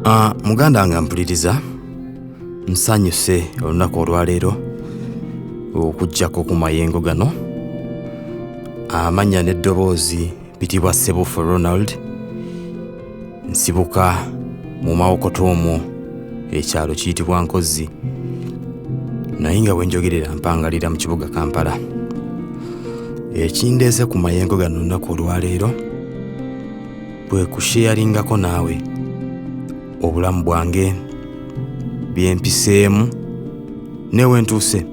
Muganda nga mpuliriza, nsanyuse olunaku olwaleero okuggyako ku mayengo gano. Amannya n'eddoboozi bitibwa Ssebufu Ronald, nsibuka mu Mawokota omwo, ekyalo kiyitibwa Nkozzi, naye nga bwe njogerera mpangalira mu kibuga Kampala. Ekindeese ku mayengo gano olunaku olwaleero kwe kusheyaringako naawe obulamu bwange, bye mpiseemu ne we ntuuse.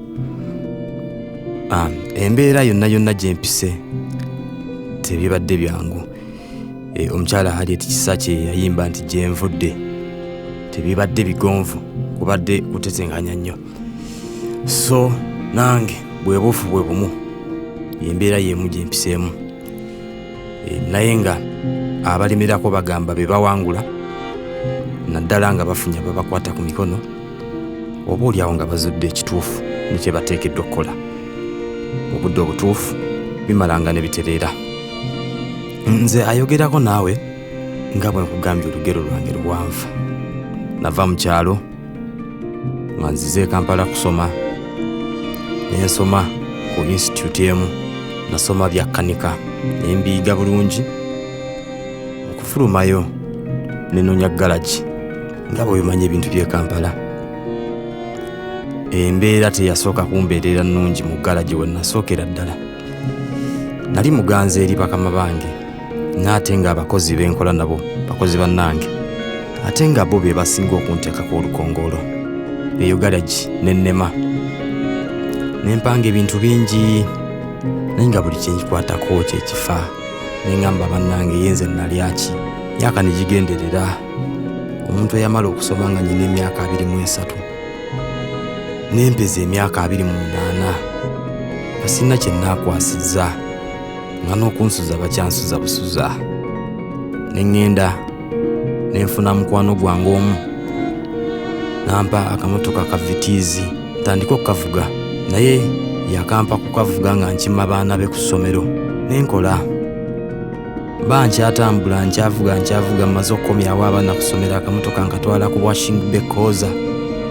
Embeera yonna yonna gye mpise tebibadde byangu. Omukyala Harriet Kisakye yayimba nti gye nvudde tebibadde bigonvu, kubadde kutetenkanya nnyo. So nange bwe buufu bwe bumu, embeera y'emu gye mpiseemu. Naye nga abalemerako bagamba be bawangula, naddala nga bafunye ababakwata ku mikono oba oliawo nga bazudde ekituufu ne kye bateekeddwa okukola mu budde obutuufu, bimalanga ne bitereera. Nze ayogerako naawe nga bwe nkugambye, olugero lwange luwanvu. Nava mu kyalo nga nzize e Kampala kusoma, ne nsoma ku institute emu. Nasoma bya kkanika ne mbiyiga bulungi. Mu kufulumayo ne nnoonya galagi, nga bw'obimanyi ebintu by'e Kampala. Embeera teyasooka kumbeerera nnungi mu galagi we nasookera ddala. Nali muganzi eri bakama bange, n'ate ng'abakozi be nkola nabo bakozi bannange, ate nga bo be basinga okunteekako olukongoolo. Eyo galagi ne nnema, ne mpanga ebintu bingi, naye nga buli kye nkikwatako kye kifa. Ne ŋŋamba, bannange, ye nze nalya ki? Myaka ne gigenderera. Omuntu eyamala okusoma nga nnyina emyaka 23, ne mpeza emyaka 28 nga sirina kye nnaakwasizza, nga n'okunsuza bakyansuza busuza. Ne ŋŋenda ne nfuna mukwano gwange omu, n'ampa akamotoka ka Vitz ntandike okukavuga, naye yakampa kukavuga nga nkima baana be ku ssomero. Ne nkola ba nkyatambula, nkyavuga, nkyavuga, mmaze okukomyawo abaana ku ssomero, akamotoka nkatwala ku washing bay kwoza,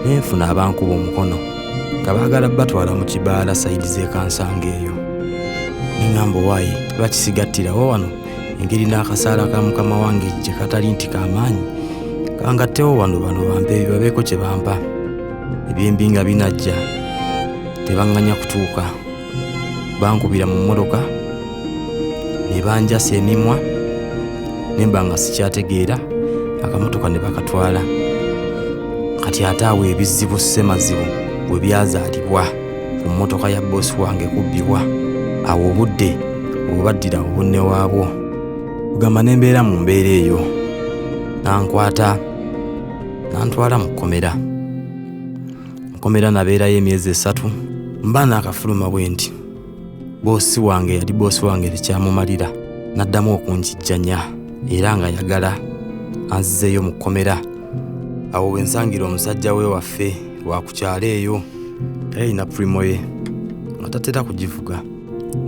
ne nfuna abankuba omukono nga baagala batwala mu kibaala side z'e Kansanga eyo. Ne ŋŋamba, owaaye, lwaki sigattirawo wano? Engeri n'akasaala ka mukama wange gye katali nti k'amaanyi, kangattewo wano, bano bampe babeeko kye bampa. Ebyembi nga binajja, tebaŋŋanya kutuuka, bankubira mu mmotoka ne banjasa emimwa, ne mba nga sikyategeera, akamotoka ne bakatwala. Kati ate awo ebizibu ssemazibu bwe byazaalibwa ku mmotoka ya bboosi wange kubbibwa. Awo obudde bwe baddira obunne waabwo, kugamba ne mbeera mu mbeera eyo, nankwata nantwala mu kkomera. Mu kkomera nabeerayo emyezi 3. Mba naakafuluma bwe nti, boosi wange yali boosi wange tekyamumalira, n'addamu okunkijjanya era nga yagala anzizeeyo mu kkomera. Awo we nsangira omusajja we waffe wa ku kyalo eyo, yali alina Premio ye nga tatera kugivuga.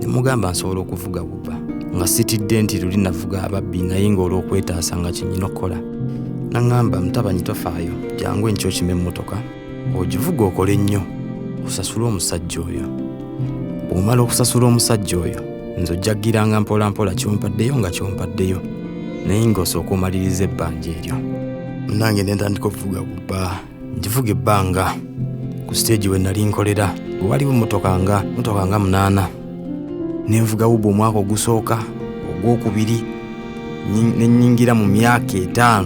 Ne mugamba nsobola okuvuga Uber, nga sitidde nti luli navuga ababbi, naye ng'olw'okwetaasa nga kyenyina okukola. Naŋŋamba, mutabanyi, tofaayo, jangu enkya okime emmotoka ogivuga, okole nnyo osasule omusajja oyo. Bw'omala okusasula omusajja oyo, nze ojja ggiranga mpola mpola kyompaddeyo nga kyompaddeyo, naye ng'osooka omaliriza ebbanja eryo. Nange ne ntandika okuvuga Uber, ngivuga ebbanga. Ku siteegi we nali nkolera waliwo emmotoka nga munaana. Ne nvuga Uber omwaka ogusooka, ogwokubiri, ne nnyingira mu myaka 5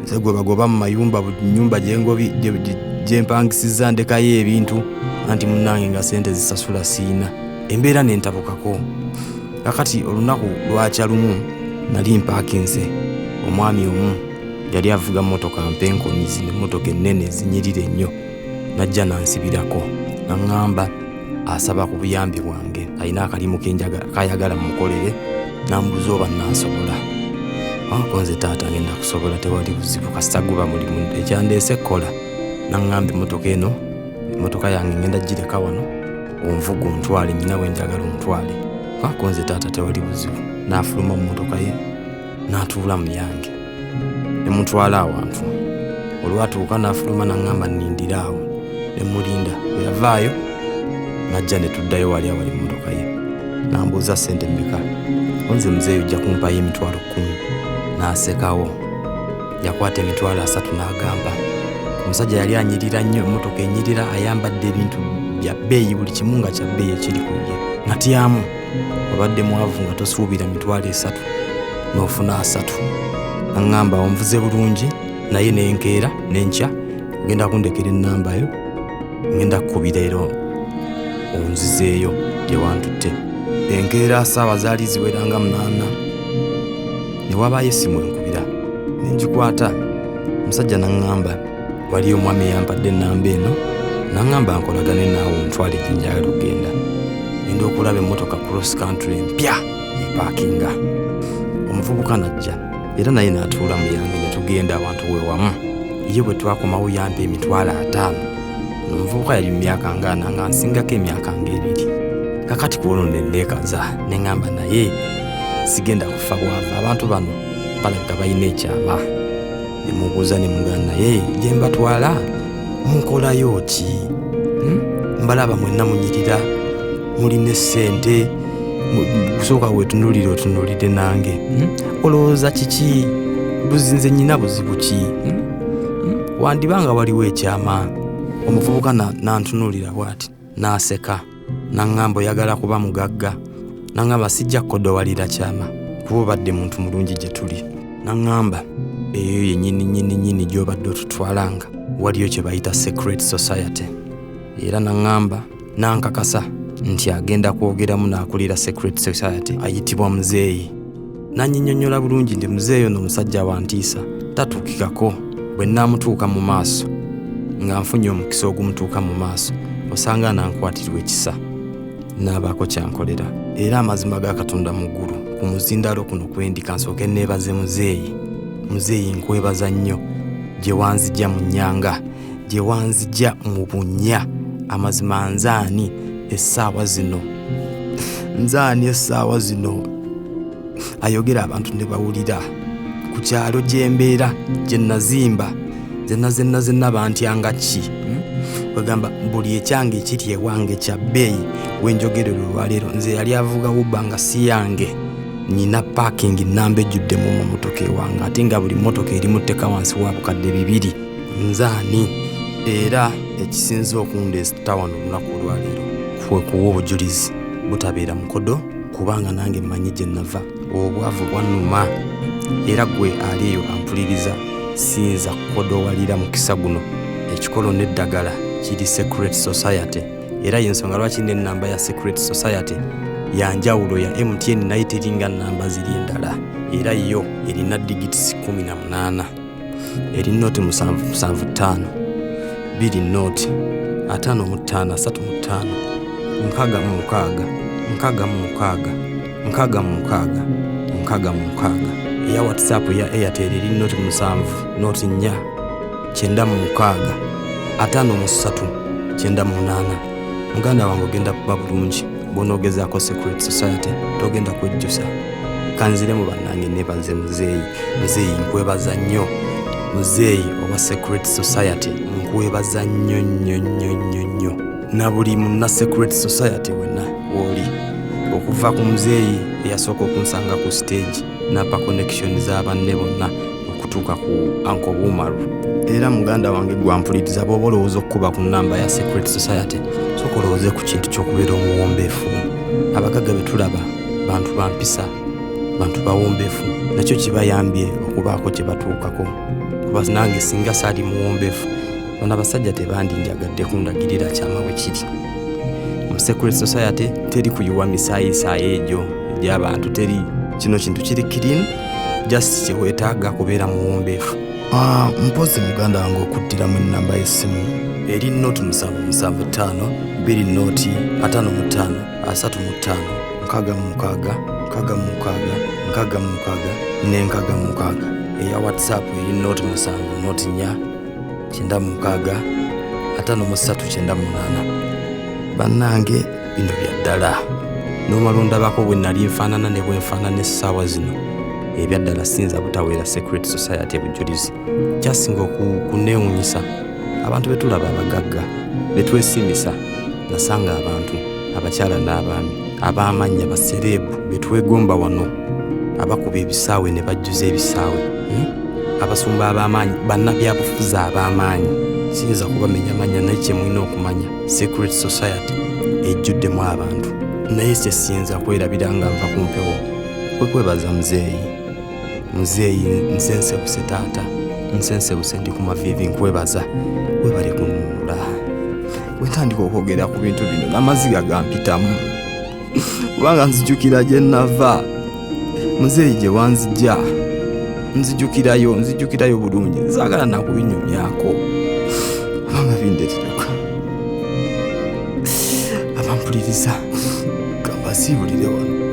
nze gwe bagoba mu mayumba. Buli nnyumba gye mpangisizza ndekayo ebintu, anti munnange nga sente zisasula siina. Embeera ne ntabukako. Kakati olunaku lwakya lumu nali mpaakinze, omwami omu yali avuga mmotoka mpenkoni, zino emmotoka ennene ezinyirira ennyo, najja nansibirako, naŋŋamba asaba ku buyambi bwange, alina akalimu kayagala mmukolere, nambuuza oba nnaasobola. Ako nze taata ngenda kusobola, tewali buzibu, kasita guba mulimu ekyandeese kukola. Naŋŋamba, emmotoka eno, emmotoka yange ngenda gireka wano, onvuga ontwale nyina we njagala ontwale. Ako nze taata tewali buzibu. N'afuluma mu mmotoka ye n'atuula mu yange, ne mutwala awantu. Olwatuuka n'afuluma n'aŋŋamba nnindire awo, ne mmulinda. Bwe yavaayo n'ajja ne tuddayo wali awali emmotoka ye, n'ambuuza ssente mmeka. Nze muzeeyi ojja kumpayo 100,000. N'asekawo. Yakwata 30,000 n'agamba. Omusajja yali anyirira nnyo, emmotoka enyirira, ayambadde ebintu bya bbeeyi, buli kimu nga kya bbeeyi ekiri ku ye. Natyamu, obadde mwavu nga tosuubira 30,000 n'ofuna 30. Aŋŋamba onvuze bulungi, naye nenkeera nenkya ngenda kundekera ennamba yo, ngenda kukubira era onzizeeyo gye wantutte. Enkeera ssaawa zaali ziwera nga 8, ne wabaayo essimu enkubira, ne ngikwata. Omusajja n'aŋŋamba waliyo omwami eyampadde ennamba eno, n'aŋŋamba nkolagane naawe ontwale gye njagala okugenda. Ngenda okulaba emmotoka cross country empya epaakinga. Omuvubuka n'ajja era naye n'atuula mu yange ne tugenda awantu we wamu. Ye bwe twakomawo yampa 50,000. Omuvubuka yali mu myaka nga ana, nga nsingako emyaka nga 2. Kakati ku olwo ne neekaza ne ŋŋamba naye sigenda kufa bwavu, abantu bano balabika balina ekyama. Ne mubuuza ne mugamba naye gye mbatwala mukolayo ki? Mbalaba mwenna munyirira, mulina essente, kusooka weetunuulire otunuulire nange. Olowooza kiki? Nze nnyina buzibu ki? Wandiba nga waliwo ekyama. Omuvubuka n'antunuulira bw'ati, n'aseka, n'aŋŋamba oyagala kuba mugagga. N'aŋŋamba sijja kukodowalira kyama, kuba obadde muntu mulungi gye tuli. N'aŋŋamba eyo yennyini nnyini nnyini gy'obadde otutwalanga waliyo kye bayita Secret Society. Era n'aŋŋamba n'ankakasa nti agenda kwogeramu n'akulira Secret Society ayitibwa Muzeeyi. N'annyinyonnyola bulungi nti Muzeeyi ono musajja wa ntiisa, tatuukikako. Bwe nnaamutuuka mu maaso nga nfunye omukisa ogumutuuka mu maaso, osanga anankwatirwa ekisa n'abaako kyankolera. Era amazima ga Katonda mu ggulu ku muzindaalo kuno kwendi, kansooke neebaze Muzeeyi. Muzeeyi nkwebaza nnyo gye wanzijja mu nnyanga, gye wanzijja mu bunnya. Amazima nzaani essaawa zino, nzaani essaawa zino ayogera abantu ne bawulira. Ku kyalo gye mbeera gye nazimba zenna zenna zenna bantyanga ki? Kwegamba buli ekyange ekiri ewange kya bbeeyi. Wenjogerera olwaleero nze yali avuga Uber nga si yange, nina parking namba ejjuddemu mu mmotoka ewange, ate nga buli mmotoka erimu tteka wansi wa 2,000. Nzaani? Era ekisinze okundeeta wano olunaku olwaleero kwe kuwa obujulizi butabeera mukodo, kubanga nange mmanyi gye nava. Obwavu bwannuma, era gwe ali eyo ampuliriza siyinza kukodowalira mukisa guno. Ekikolo n'eddagala kiri Secret Society, era y'ensonga lwaki n'ennamba ya Secret Society ya njawulo ya MTN, naye teringa nnamba ziri endala. Era yo erina digits 18, eri 0 7 7 5 2 0 55 35 66 66 66 66. Eya WhatsApp ya Airtel eri 0 7 0 4 96 53 98. Muganda wange ogenda kuba bulungi bw'onoogezaako Secret Society, togenda kwejjusa. Kanziremu bannange neebaze Muzeeyi. Muzeeyi nkwebaza nnyo, Muzeeyi owa Secret Society nkwebaza nnyo nnyo nnyo nnyo nnyo, na buli munna Secret Society wenna w'oli, okuva ku muzeeyi eyasooka okunsanga ku stage n'ampa connection z'abanne bonna okutuuka ku Uncle Umaru. Era muganda wange gwampuliriza, bw'oba olowooza okukuba ku nnamba ya Secret Society, sooka olowooze ku kintu ky'okubeera omuwombeefu. Abagagga be tulaba bantu ba mpisa, bantu bawombeefu, nakyo kibayambye okubaako kye batuukako. Kuba nange singa saali muwombeefu, bano abasajja tebandinjagadde kundagirira kyama bwe kiri. Mu Secret Society teri kuyiwa misaayisaayi egyo egy'abantu, teri. Kino kintu kiri clean, just kyeweetaaga kubeera muwombeefu. Mpozi muganda wange okuddiramu ennamba y'essimu eri 0 7 7 5 2 0 55 35 66 66 66 ne 66. Eya WhatsApp eri 0 7 0 4 96 53 98. Bannange bino bya ddala, n'omala ondabako bwe nali nfaanana ne bwe nfaanana essaawa zino. Ebyaddala siyinza butaweera Secret Society bujulizi. Kyasinga okunneewuunyisa, abantu be tulaba abagagga be twesiimisa, nasanga abantu, abakyala n'abaami, ab'amannya, basereebu be twegomba wano, abakuba ebisaawe ne bajjuza ebisaawe, Abasumba ab'amaanyi, bannabyabufuzi ab'amaanyi. Siyinza kubamenya mannya, naye kye mulina okumanya, Secret Society ejjuddemu abantu. Naye kye siyinza kwerabira nga nva ku mpewo kwe kwebaza muzeeyi. Muzeeyi, nsensebuse taata, nsensebuse, ndi ku maviivi nkwebaza, webale kunnunula. Bwe ntandika okwogera ku bintu bino n'amaziga gampitamu, kubanga nzijukira gye nava, muzeeyi gye wanzija, nzijukirayo, nzijukirayo bulungi. Nsaagala nakubinyumyako kubanga bindeeterako abampuliriza. Gamba siibulire wano.